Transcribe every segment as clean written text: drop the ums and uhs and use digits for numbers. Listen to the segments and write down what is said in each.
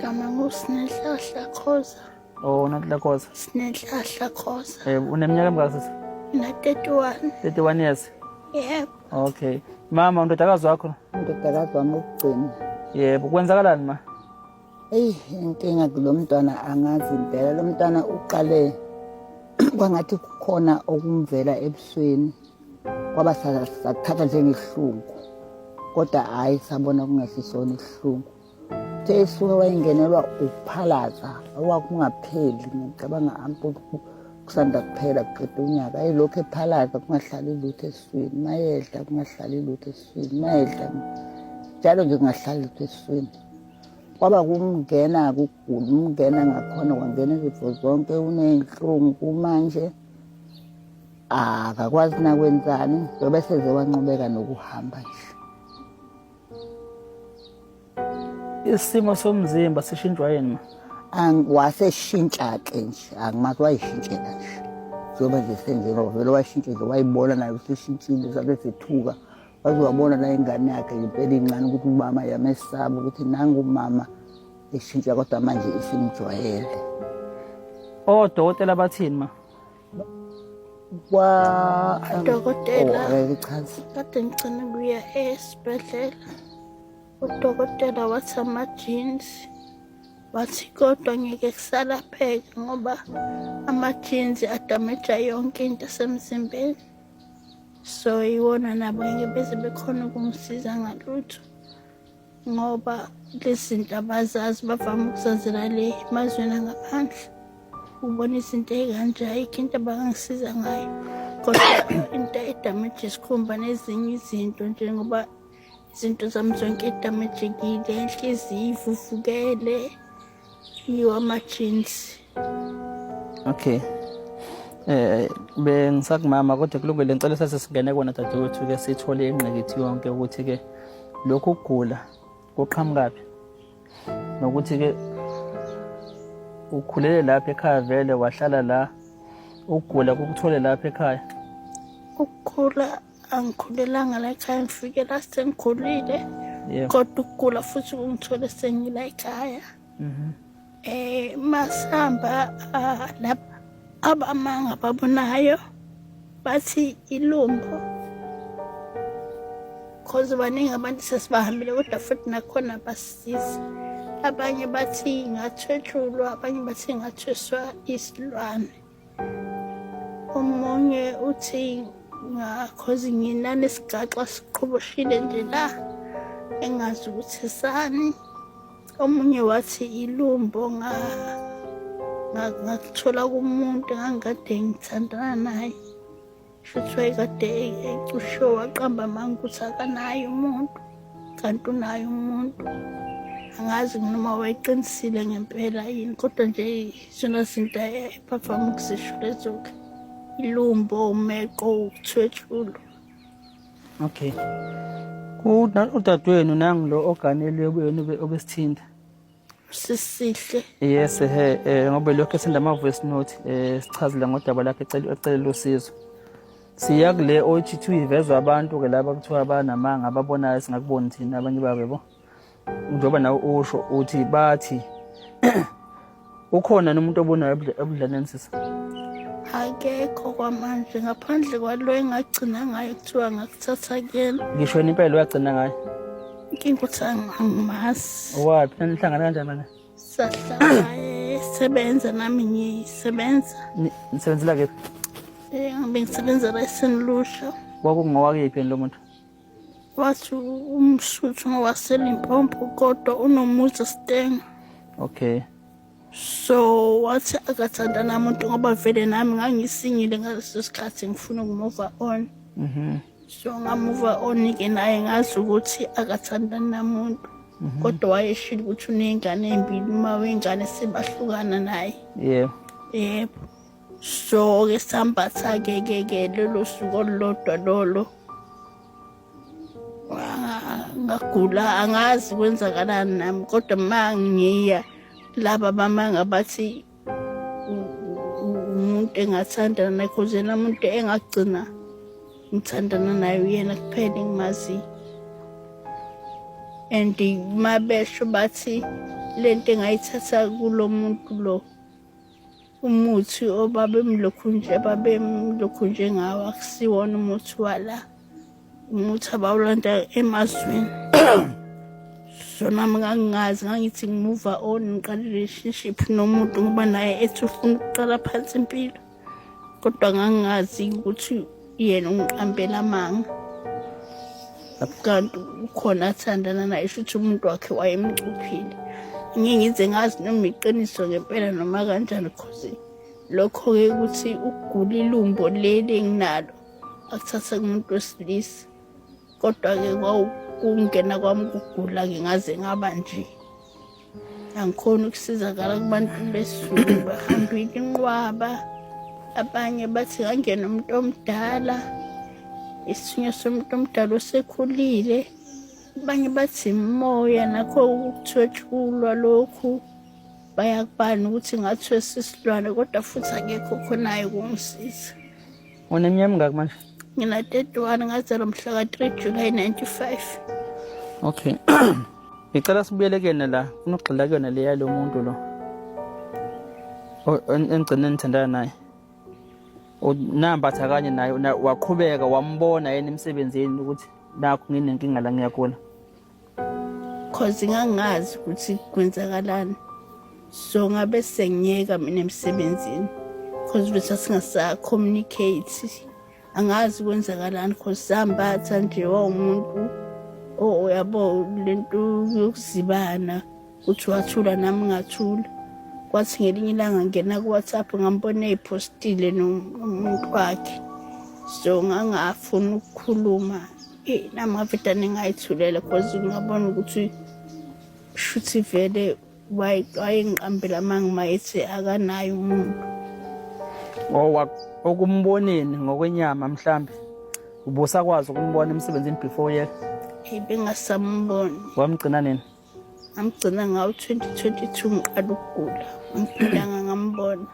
Gama nguSinenhlahla Khoza. Oh, uNonhla Khoza. Sinenhlahla Khoza. Uneminyaka emingaki sisi? Ngina 31. 31 years. Yebo. Okay. Mama, undodakazi wakho? Undodakazi wami wokugcina. Yebo, kwenzakalani ma? Eyi, inkinga kulo mntwana angazi impela. Lo mntwana uqale kwangathi kukhona okumvela ebusweni. Kwaba sakuthatha njengesihlungu. Kodwa hhayi sabona kungesisona isihlungu. Uthe esuke wayengenelwa ukuphalaza okwakungapheli ngicabanga kusanda kuphela kuqeda unyaka ayelokhu ephalaza kungahlali lutho esiswini mayedla kungahlali lutho esiswini mayedla njalo nje kungahlali lutho esiswini kwaba kumngena kugula umngena ngakhona kwangena izifo zonke uney'nhlungu kumanje akakwazi nakwenzani njengoba eseze wanqubeka nokuhamba nje. Isimo somzimba sishintshwa yini ma? Waseshintsha-ke nje, angimazi wayishintshela nje. Njengoba nje senjengoba vele wayishintsha nje wayibona naye useshintshile sabe sethuka. Waze wabona la ingane yakhe impela incane ukuthi umama yamesaba ukuthi nangu umama eshintsha kodwa manje isimjwayele. Odokotela bathini ma? Kwa Dokotela. Oh, angeke ichaze. Kade ngigcina ukuya esibhedlela. Udokotela wathi ama-jeans. Wathi kodwa ngeke kusalapheka ngoba ama-jeans adameja yonke into esemzimbeni. So iwona nabo ngeke beze bekhona ukungisiza ngalutho. Ngoba lezi zinto abazazi bavame ukuzazela le emazweni angaphandle ubona izinto ey'kanje ayikho into abangangisiza ngayo kodwa into edameje isikhumba nezinye izinto njengoba izinto zami zonke edamejekile inhliziyo ivuvukele yiwo ama-jeans. Okay. Bengisakumama kodwa kulungile ngicela sase singene kona dadewethu ke sithole ingqikithi yonke ukuthi ke lokhu kugula kuqhamukaphi nokuthi ke ukhulele lapha ekhaya vele wahlala la ukugula kukuthole lapha ekhaya. Ukukhula angikhulelanga la ekhaya, ngifike la sengikhulile. Kodwa ukugula futhi kungithole sengila ekhaya. Masihamba lapha abamanga babonayo bathi ilumbo cause baningi abantu sesibahambile kodwa futhi nakhona basisizi. Abanye bathi ngathwetshulwa, abanye bathi ngathweswa isilwane. Omunye uthi ngakhoze nginanesigaxa siqhoboshile nje la engazi ukuthi sani. Omunye wathi ilumbo ngakuthola kumuntu engangikade ngithandana naye. Shuthi wayekade ecushiwe waqamba amanga ukuthi akanaye umuntu kanti unaye umuntu. Angazi noma wayeqinisile ngempela yini kodwa nje izona zinto ebavame ukuzisho lezo-ke. Ilumbo, umeqo, ukuthwetshulwa. Okay. Udadewenu nangu lo oganelwe wenu obesithinta. Sisihle. Yes he ngoba lokho esenda ama voice note sichazile ngodaba lakhe ecela ecela usizo. Siya kule othi thi ivezwa abantu ke laba kuthiwa banamanga ababonayo singakuboni thina abanye babo yabo. Njengoba nawe usho uthi bathi ukhona nomuntu obonayo ebudlaneni sisi. Akekho kwamanje ngaphandle kwalo engagcina ngayo kuthiwa ngakuthatha kuyena. Ngisho impela uyagcina ngayo. Inkinga ukuthi angimazi. Owaphi nanihlangana kanjani manje? Sahlala esebenza nami ngisebenza. Nisebenzela kephi? Bengisebenza la eSt Lucia. Kwakungowakephi lo muntu? Wathi umSuthu ngowaseLimpopo kodwa unomuzi eStenga. Okay. So wathi akathandana muntu ngoba vele nami ngangisingile ngaleso sikhathi ngifuna ukumove on. So ngamuva on-ke naye ngazi ukuthi akathandani namuntu. Kodwa wayeshilo ukuthi uney'ngane ey'mbili, uma wey'ngane sebahlukana naye. Yebo. Yebo. So-ke sambatha-ke ke ke lolo suku olulodwa lolo. Ngagula angazi kwenzakalani nami kodwa uma ngiya laba bamanga bathi umuntu engathandana naye cause yena umuntu engagcina ngithandana naye uyena kuphela engimaziyo. And uma besho bathi Lento engayithatha kulo muntu lo, umuthi obabemlokhu nje ababemlokhu nje ngawo akusiwona umuthi wala, umuthi abawulanda emazweni. So nami ngangingazi, ngangithi ngimuva on ngiqala i-relationship nomuntu ngoba naye ethi ufuna ukuqala phansi impilo, kodwa ngangingazi ukuthi yena ungiqambela amanga, kanti ukhona athandana naye, shuthi umuntu wakhe wayemcuphile. Ngike ngize ngazi noma iqiniso ngempela noma kanjani, cause lokho-ke ukuthi ukugula ilumbo leli enginalo akuthatha kumuntu wesilisa, kodwa-ke kwawukungena kwami ukugula-ke ngaze ngaba nje angikhoni ukusizakala kubantu besiZulu. Bahambile inqwaba, abanye bathi ngangena umuntu omdala, isithunywa somuntu omdala osekhulile, abanye bathi imoya, nakho ukuthwetshulwa lokhu bayakubani ukuthi ngathwesa isilwane, kodwa futhi akekho khonayo ukungisiza. Uneminyaka emingaki manje? Ngina 31, ngazalwa mhla ka-3 July 95. Okay. Ngicela sibuyele kuyena la, ufuna ukugxila kuyona le yalo muntu lo. Engigcine nithandana naye. Unambatha kanye naye waqhubeka wambona yena emsebenzini ukuthi nakho nginenkinga la ngiyagula. Cause ngangazi ukuthi kwenzakalani, so ngabe sengiyeka mina emsebenzini cause bese singasa-communicate, angazi kwenzakalani, cause sambatha nje wawumuntu uyabo lento yokuzibana ukuthi wathula nami ngathula. Kwathi ngelinye ilanga ngena ku-WhatsApp ngambona eyiphostile nomuntu wakhe, so ngangafuni ukukhuluma. Eyi, nami ngavedane ngayithulela cause ngabona ukuthi shuthi vele wayengiqambela amanga uma ethi akanaye umuntu. Oh, okumboneni ngokwenyama mhlambe ubusakwazi ukumbona emsebenzini before uyeka? Hey, bengasamboni. Wamgcina nini? Ngamgcina ngawo 2022 ngiqala ukugula, angiphindanga ngambona.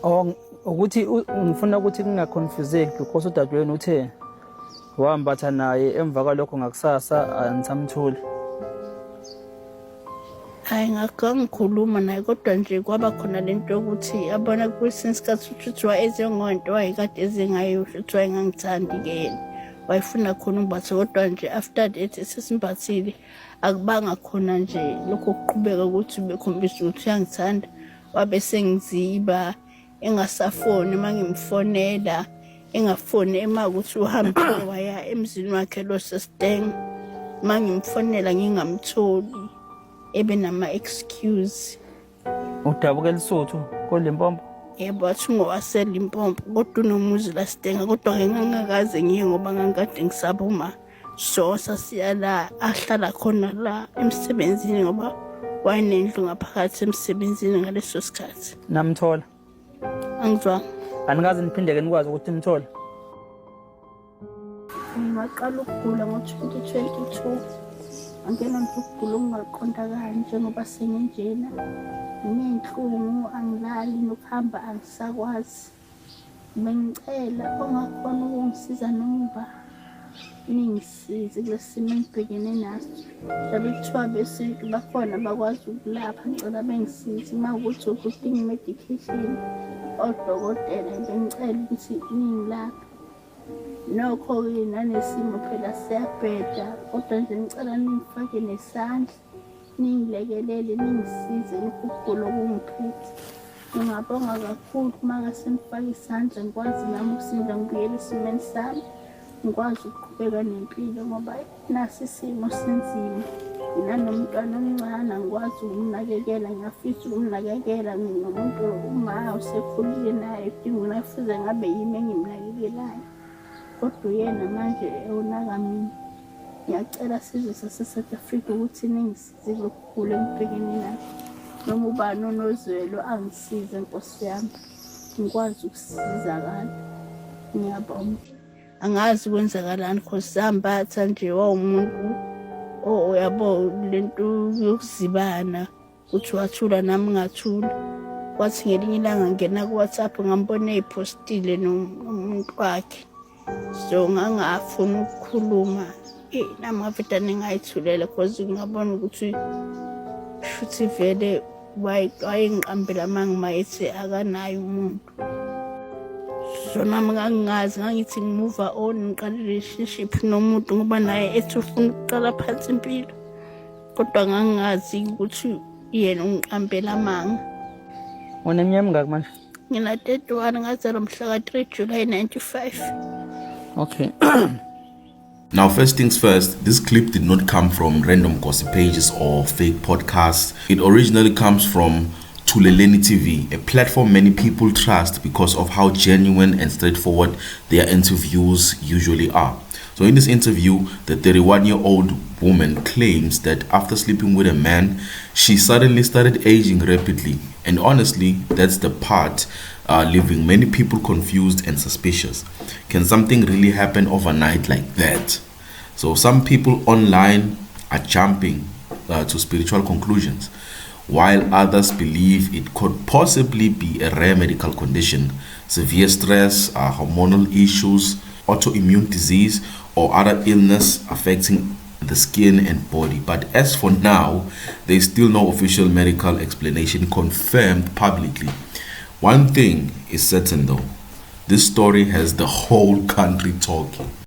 Oh, ukuthi ngifuna ukuthi kungaconfuseki because udadewenu uthe wambatha naye emva kwalokho ngakusasa angisamtholi. Hayi, ngakho ngikhuluma naye, kodwa nje kwaba khona lento yokuthi yabona kwesinye isikhathi ukuthi wayeze ngonto wayekade eze ngayo, ukuthi wayengangithandi-ke yena, wayefuna khona umbatho, kodwa nje after that sesimbathile akubanga khona nje lokho kuqhubeka ukuthi bekhombisa ukuthi uyangithanda. Wabe sengiziba engasafoni, uma ngimfonela engafoni, ema ukuthi uhambile waya emzini wakhe lo sesiteng, uma ngimfonela ngingamtholi, ebe nama-excuse. Udabuka eLesotho koLimpopo? Yebo, wathi ungowaseLimpopo kodwa unomuzi la Sitenga, kodwa-ke ngangingakaze ngiye ngoba ngangikade ngisaba uma. So sasiya la ahlala khona la emsebenzini ngoba wayenendlu ngaphakathi emsebenzini ngaleso sikhathi. Namthola? Angizwanga. Anikaze niphindeke nikwazi ukuthi nimthole? Ngaqala ukugula ngo-2022, angena nje ukugula okungaqondakali njengoba senginjena, nginey'nhlungu, angilali, nokuhamba angisakwazi. Bengicela ongakhona ukungisiza noma ningisize kulesi simo engibhekene naso. Mhlawumbe kuthiwa besintu bakhona bakwazi ukulapha, ngicela bengisize. Uma kuwukuthi udinga i-medication, odokotela, bengicela ukuthi ningilaphe. Nokho-ke nanesimo phela siyabheda, kodwa nje ngicela ningifake nesandla, ningilekelele, ningisize lokhu kugula okungiphethe. Ngingabonga kakhulu uma ngase nifake isandla, ngikwazi nami ukusinda, ngibuyele esimeni sami, ngikwazi ukuqhubeka nempilo ngoba nasi isimo sinzima. Nginanomntwana omncane, angikwazi ukumnakekela, ngiyafisa ukumnakekela. Nginomuntu uma usekhulile naye udinga unafuze ngabe yimi engimnakekelayo, kodwa uyena manje ewunaka mina. Ngiyacela sizwe sase-South Africa ukuthi ningisize kulokhu kugula engibhekene nakho, noma ubani onozwelo angisize, nkosi yami, ngikwazi ukusizakala. Ngiyabonga. Angazi kwenzakalani cause sambatha nje wawumuntu uyabo lento yokuzibana ukuthi wathula nami ngathula. Kwathi ngelinye ilanga ngena ku-WhatsApp ngambona eyiphostile nomuntu wakhe, so ngangafuni ukukhuluma. Eyi, nami ngavedane ngayithulela cause ngabona ukuthi Shuthi vele wayengiqambela amanga uma ethi akanaye umuntu. So nami ngangingazi, ngangithi ngi-move on, ngiqala i-relationship nomuntu ngoba naye ethi ufuna ukuqala phansi impilo, kodwa ngangingazi ukuthi yena ungiqambela amanga. Uneminyaka emingaki manje? Ngina-31, ngazalwa mhla ka-3 July 95. Okay. Now, first things first, this clip did not come from random gossip pages or fake podcasts. It originally comes from Thuleleni TV, a platform many people trust because of how genuine and straightforward their interviews usually are. So, in this interview, the 31-year-old woman claims that after sleeping with a man, she suddenly started aging rapidly. And honestly, that's the part leaving many people confused and suspicious. Can something really happen overnight like that? So, some people online are jumping to spiritual conclusions, while others believe it could possibly be a rare medical condition, severe stress, hormonal issues, autoimmune disease, or other illness affecting the skin and body. But as for now, there's still no official medical explanation confirmed publicly. One thing is certain though, this story has the whole country talking.